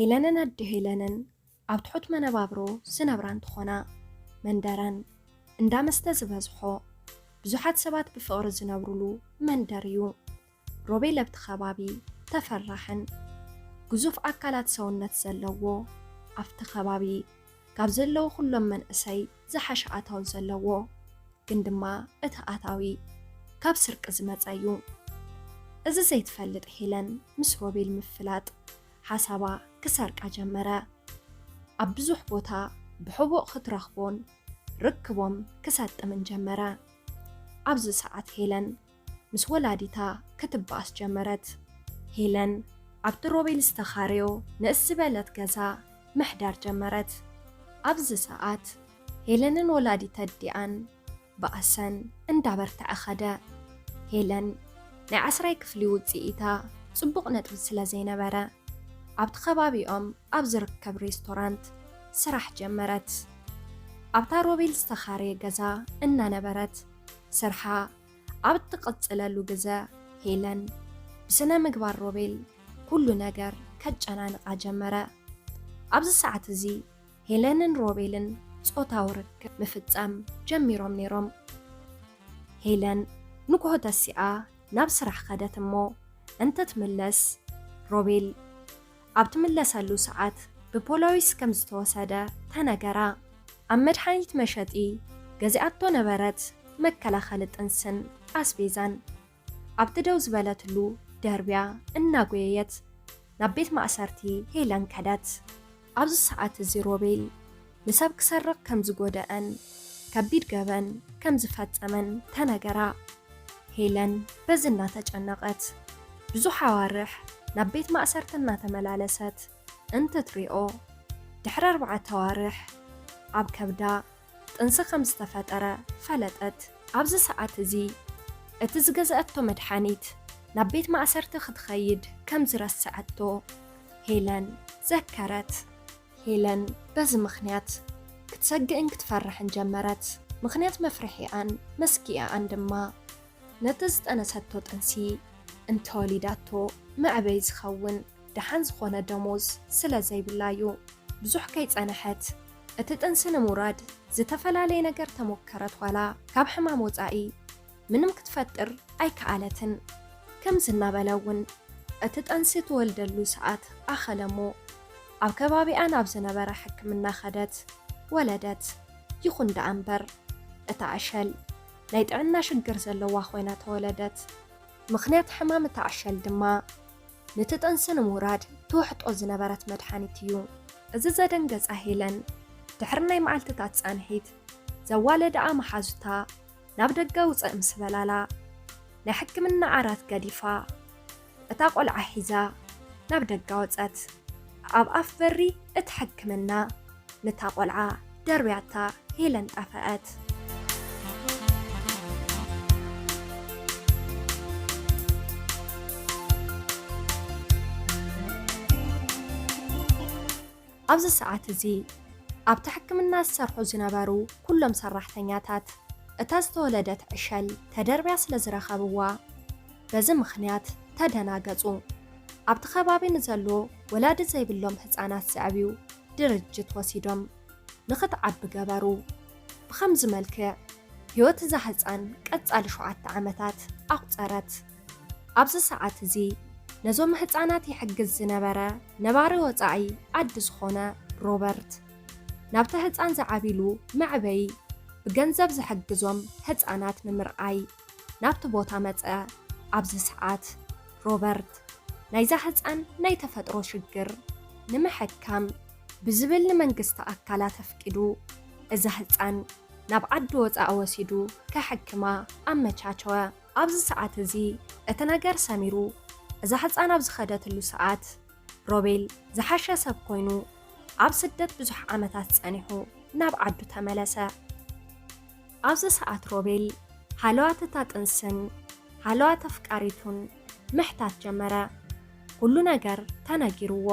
ሄለንን ኣዲ ሄለንን ኣብ ትሑት መነባብሮ ዝነብራ እንትኾና፣ መንደረን እንዳ መስተ ዝበዝሖ፣ ብዙሓት ሰባት ብፍቕሪ ዝነብሩሉ መንደር እዩ። ሮቤል ኣብቲ ከባቢ ተፈራሕን ግዙፍ ኣካላት ሰውነት ዘለዎ፣ ኣብቲ ከባቢ ካብ ዘለዉ ኩሎም መንእሰይ ዝሓሸ ኣታዊ ዘለዎ፣ ግን ድማ እቲ ኣታዊ ካብ ስርቂ ዝመጸ እዩ። እዚ ዘይትፈልጥ ሄለን ምስ ሮቤል ምፍላጥ ሓሳባ ክሰርቃ ጀመረ። ኣብ ብዙሕ ቦታ ብሕቡእ ክትረኽቦን ርክቦም ክሰጥምን ጀመረ። ኣብዚ ሰዓት ሄለን ምስ ወላዲታ ክትበኣስ ጀመረት። ሄለን ኣብቲ ሮቤል ዝተኻረዮ ንእስ ዝበለት ገዛ ምሕዳር ጀመረት። ኣብዚ ሰዓት ሄለንን ወላዲት ኣዲኣን በኣሰን እንዳበርትዐ ኸደ። ሄለን ናይ ዓስራይ ክፍሊ ውጽኢታ ጽቡቕ ነጥቢ ስለ ዘይነበረ፣ ኣብቲ ከባቢኦም ኣብ ዝርከብ ሬስቶራንት ስራሕ ጀመረት። ኣብታ ሮቤል ዝተኻረየ ገዛ እናነበረት ስርሓ ኣብ እትቕጽለሉ ግዘ፣ ሄለን ብስነ ምግባር ሮቤል ኩሉ ነገር ከጨናንቓ ጀመረ። ኣብዚ ሰዓት እዚ ሄለንን ሮቤልን ጾታዊ ርክብ ምፍጻም ጀሚሮም ነይሮም። ሄለን ንግሆ ተሲኣ ናብ ስራሕ ኸደት እሞ እንትትምለስ፣ ሮቤል ኣብ ትምለሰሉ ሰዓት ብፖሊስ ከም ዝተወሰደ ተነገራ። ኣብ መድሓኒት መሸጢ ገዚኣቶ ነበረት መከላኸሊ ጥንስን ኣስቤዛን። ኣብቲ ደው ዝበለትሉ ደርብያ እናጎየየት ናብ ቤት ማእሰርቲ ሄለን ከደት። ኣብዚ ሰዓት እዚ ሮቤል ንሰብ ክሰርቕ ከም ዝጎደኣን ከቢድ ገበን ከም ዝፈጸመን ተነገራ። ሄለን በዚ እናተጨነቐት ብዙሕ ኣዋርሕ ናብ ቤት ማእሰርቲ እናተመላለሰት እንትትሪኦ፣ ድሕሪ ኣርባዕተ ኣዋርሕ ኣብ ከብዳ ጥንሲ ከም ዝተፈጠረ ፈለጠት። ኣብዚ ሰዓት እዚ እቲ ዝገዝኣቶ መድሓኒት ናብ ቤት ማእሰርቲ ክትኸይድ ከም ዝረስዐቶ ሄለን ዘከረት። ሄለን በዚ ምኽንያት ክትሰግእን ክትፈርሕን ጀመረት። ምኽንያት መፍርሒኣን መስግኢኣን ድማ ነቲ ዝጠነሰቶ ጥንሲ እንተወሊዳቶ መዕበዪ ዝኸውን ደሓን ዝኾነ ደሞዝ ስለ ዘይብላ እዩ። ብዙሕ ከይጸነሐት እቲ ጥንሲ ንምውራድ ዝተፈላለየ ነገር ተሞከረት፣ ዋላ ካብ ሕማም ወጻኢ ምንም ክትፈጥር ኣይከኣለትን። ከምዚ እናበለ እውን እቲ ጥንሲ ትወልደሉ ሰዓት ኣኸለ እሞ ኣብ ከባቢኣ ናብ ዝነበረ ሕክምና ኸደት፣ ወለደት። ይኹን ደኣ እምበር እታ ዕሸል ናይ ጥዕና ሽግር ዘለዋ ኮይና ተወለደት። ምኽንያት ሕማም እታ ዕሸል ድማ ነቲ ጥንሲ ንምውራድ ትውሕጦ ዝነበረት መድሓኒት እዩ። እዚ ዘደንገጻ ሄለን ድሕሪ ናይ መዓልትታት ጻንሒት ዘዋለድኣ መሓዙታ ናብ ደገ ውጽእ ምስ በላላ፣ ናይ ሕክምና ዓራት ገዲፋ እታ ቆልዓ ሒዛ ናብ ደገ ወጸት። ኣብ ኣፍ በሪ እቲ ሕክምና ነታ ቆልዓ ደርብያታ ሄለን ጠፈአት። ኣብዚ ሰዓት እዚ ኣብቲ ሕክምና ዝሰርሑ ዝነበሩ ኩሎም ሰራሕተኛታት እታ ዝተወለደት ዕሸል ተደርብያ ስለ ዝረኸብዋ፣ በዚ ምኽንያት ተደናገጹ። ኣብቲ ከባቢ ንዘሎ ወላዲ ዘይብሎም ህጻናት ዘዕብዩ ድርጅት ወሲዶም ንኽትዓቢ ገበሩ። ብኸምዚ መልክዕ ህይወት እዛ ህጻን ቀጻሊ ሸውዓተ ዓመታት ኣቑጸረት። ኣብዚ ሰዓት እዚ ነዞም ህጻናት ይሕግዝ ዝነበረ ነባሪ ወጻኢ ዓዲ ዝኾነ ሮበርት፣ ናብቲ ህጻን ዝዓቢሉ መዕበዪ ብገንዘብ ዝሕግዞም ህጻናት ንምርኣይ ናብቲ ቦታ መጸ። ኣብዚ ሰዓት ሮበርት ናይዛ ህጻን ናይ ተፈጥሮ ሽግር ንምሕካም ብዝብል ንመንግስቲ ኣካላት ኣፍቂዱ እዛ ህጻን ናብ ዓዲ ወጻኢ ወሲዱ ከሕክማ ኣመቻቸወ። ኣብዚ ሰዓት እዚ እቲ ነገር ሰሚሩ እዛ ህጻን ኣብ ዝኸደትሉ ሰዓት ሮቤል ዝሓሸ ሰብ ኮይኑ ኣብ ስደት ብዙሕ ዓመታት ጸኒሑ ናብ ዓዱ ተመለሰ። ኣብዚ ሰዓት ሮቤል ሃለዋት እታ ጥንስን ሃለዋት ኣፍቃሪቱን ምሕታት ጀመረ። ኩሉ ነገር ተነጊርዎ።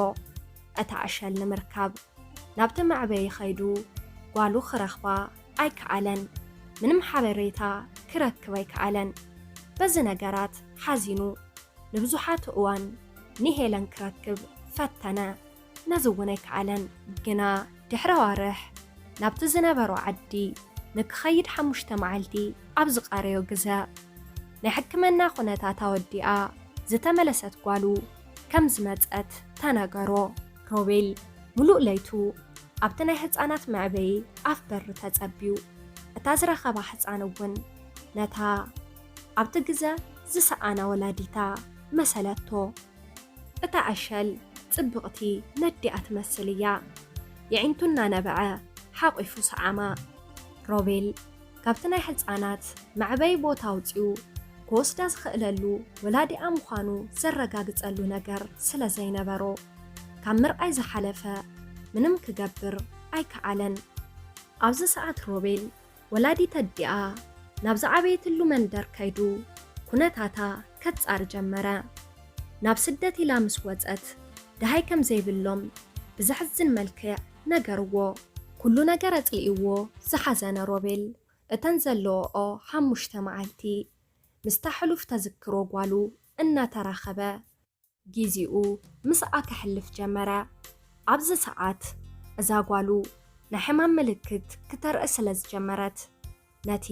እታ ዕሸል ንምርካብ ናብቲ መዕበዪ ኸይዱ ጓሉ ክረኽባ ኣይከኣለን። ምንም ሓበሬታ ክረክብ ኣይከኣለን። በዚ ነገራት ሓዚኑ ንብዙሓት እዋን ንሄለን ክረክብ ፈተነ። ነዚ እውን ኣይከኣለን። ግና ድሕሪ ኣዋርሕ ናብቲ ዝነበሮ ዓዲ ንክኸይድ ሓሙሽተ መዓልቲ ኣብ ዝቐረዮ ግዘ፣ ናይ ሕክምና ኩነታታ ወዲኣ ዝተመለሰት ጓሉ ከም ዝመጸት ተነገሮ። ሮቤል ምሉእ ለይቱ ኣብቲ ናይ ህጻናት መዕበዪ ኣፍ በሪ ተጸብዩ። እታ ዝረኸባ ህጻን እውን ነታ ኣብቲ ግዘ ዝሰኣና ወላዲታ መሰለቶ። እታ ዕሸል ጽብቕቲ ነዲኣ ትመስል እያ። የዒንቱ እናነበዐ ሓቒፉ ሰዓማ። ሮቤል ካብቲ ናይ ህጻናት መዕበዪ ቦታ ኣውጺኡ ክወስዳ ዝኽእለሉ ወላዲኣ ምዃኑ ዘረጋግጸሉ ነገር ስለ ዘይነበሮ፣ ካብ ምርኣይ ዝሓለፈ ምንም ክገብር ኣይከኣለን። ኣብዚ ሰዓት ሮቤል ወላዲት ኣዲኣ ናብ ዝዓበየትሉ መንደር ከይዱ ኩነታታ ከጻሪ ጀመረ። ናብ ስደት ኢላ ምስ ወጸት ደሃይ ከም ዘይብሎም ብዘሕዝን መልክዕ ነገርዎ። ኩሉ ነገር ኣጽሊእዎ ዝሓዘነ ሮቤል፣ እተን ዘለዎኦ ሓሙሽተ መዓልቲ ምስታ ሕሉፍ ተዝክሮ ጓሉ እናተራኸበ፣ ግዜኡ ምስኣ ከሕልፍ ጀመረ። ኣብዚ ሰዓት እዛ ጓሉ ናይ ሕማም ምልክት ክተርኢ ስለ ዝጀመረት፣ ነቲ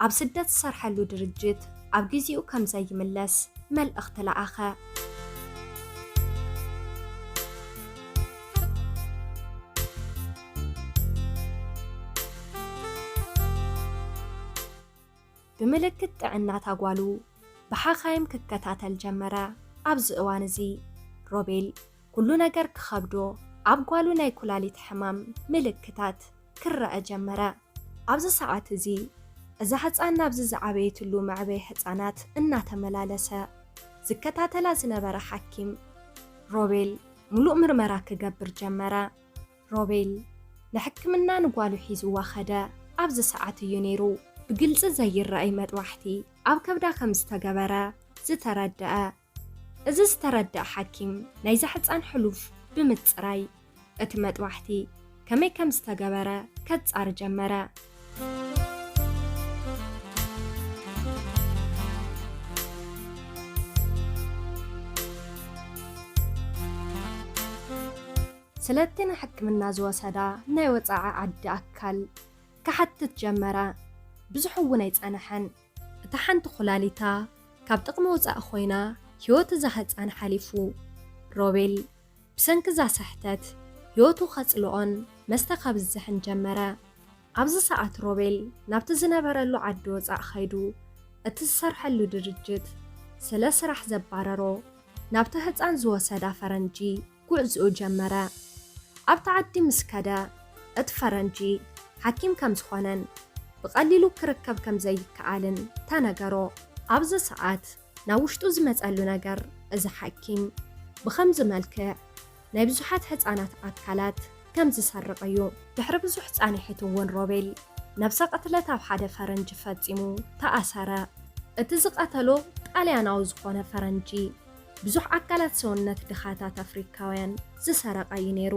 ኣብ ስደት ዝሰርሐሉ ድርጅት ኣብ ግዜኡ ከም ዘይምለስ መልእኽቲ ለኣኸ። ብምልክት ጥዕናታ ጓሉ ብሓኻይም ክከታተል ጀመረ። ኣብዚ እዋን እዚ ሮቤል ኩሉ ነገር ክኸብዶ፣ ኣብ ጓሉ ናይ ኩላሊት ሕማም ምልክታት ክረአ ጀመረ። ኣብዚ ሰዓት እዚ እዛ ህጻን ናብዚ ዝዓበየትሉ መዕበይ ህጻናት እናተመላለሰ ዝከታተላ ዝነበረ ሓኪም፣ ሮቤል ምሉእ ምርመራ ክገብር ጀመረ። ሮቤል ንሕክምና ንጓሉ ሒዝዋ ኸደ። ኣብዚ ሰዓት እዩ ነይሩ ብግልጺ ዘይረኣይ መጥባሕቲ ኣብ ከብዳ ከም ዝተገበረ ዝተረደአ። እዚ ዝተረደአ ሓኪም ናይዛ ህጻን ሕሉፍ ብምጽራይ፣ እቲ መጥባሕቲ ከመይ ከም ዝተገበረ ከጻሪ ጀመረ። ስለቲ ንሕክምና ዝወሰዳ ናይ ወጻኢ ዓዲ ኣካል ክሓትት ጀመረ። ብዙሕ እውን ኣይጸንሐን፣ እታ ሓንቲ ኩላሊታ ካብ ጥቕሚ ወጻኢ ኮይና፣ ህይወት እዛ ህጻን ሓሊፉ። ሮቤል ብሰንኪ እዛ ስሕተት ህይወቱ ከጽልኦን መስተ ከብዝሕን ጀመረ። ኣብዚ ሰዓት ሮቤል ናብቲ ዝነበረሉ ዓዲ ወጻእ ከይዱ፣ እቲ ዝሰርሐሉ ድርጅት ስለ ስራሕ ዘባረሮ፣ ናብቲ ህጻን ዝወሰዳ ፈረንጂ ጉዕዝኡ ጀመረ። ኣብቲ ዓዲ ምስ ከደ፣ እቲ ፈረንጂ ሓኪም ከም ዝኾነን ብቐሊሉ ክርከብ ከም ዘይከኣልን ተነገሮ። ኣብዚ ሰዓት ናብ ውሽጡ ዝመጸሉ ነገር፣ እዚ ሓኪም ብኸምዚ መልክዕ ናይ ብዙሓት ህጻናት ኣካላት ከም ዝሰርቕ እዩ። ድሕሪ ብዙሕ ጻንሒት እውን ሮቤል ነብሰ ቅትለት ኣብ ሓደ ፈረንጂ ፈጺሙ ተኣሰረ። እቲ ዝቐተሎ ጣልያናዊ ዝኾነ ፈረንጂ ብዙሕ ኣካላት ሰውነት ድኻታት ኣፍሪካውያን ዝሰረቐ እዩ ነይሩ።